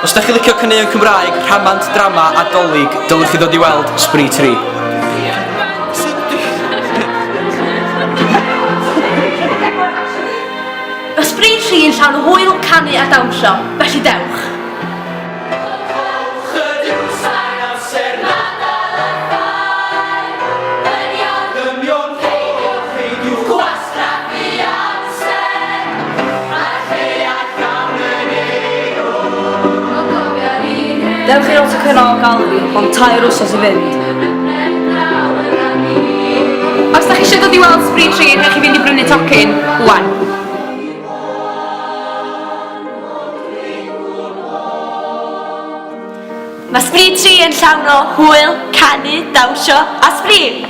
Os da chi licio caneuon Cymraeg, rhamant, drama a 'Dolig, dylwch chi ddod i weld Sbri Tri. Mae Sbri Tri yn llawn o hwyl, canu a dawnsio, felly dewch! Dewch i'r Autocynnal Gallery, ond tair wsos i fynd. Os da chi eisiau dod i weld Sbri Tri, rhaid chi fynd i brynu tocyn, wan. Mae Sbri Tri yn llawn o hwyl, canu, dawnsio a sbri!